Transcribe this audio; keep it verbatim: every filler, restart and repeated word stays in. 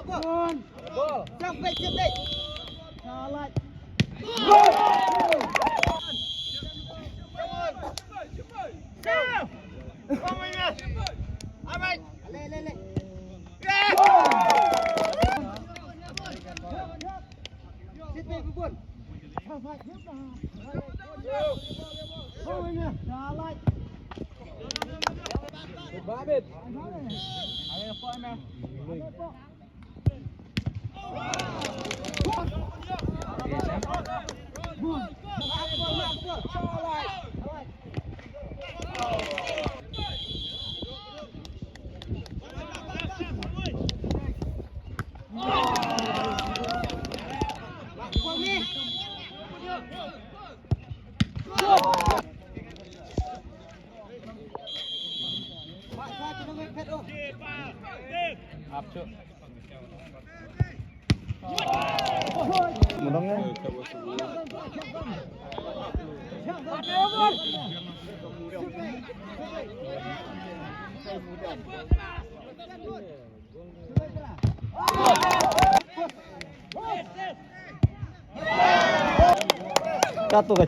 Ball. Ball. Jump back, jump back. Salah. Le, le, le. Sit back, good ball. Salah. Good ball, mate. Ka tu ka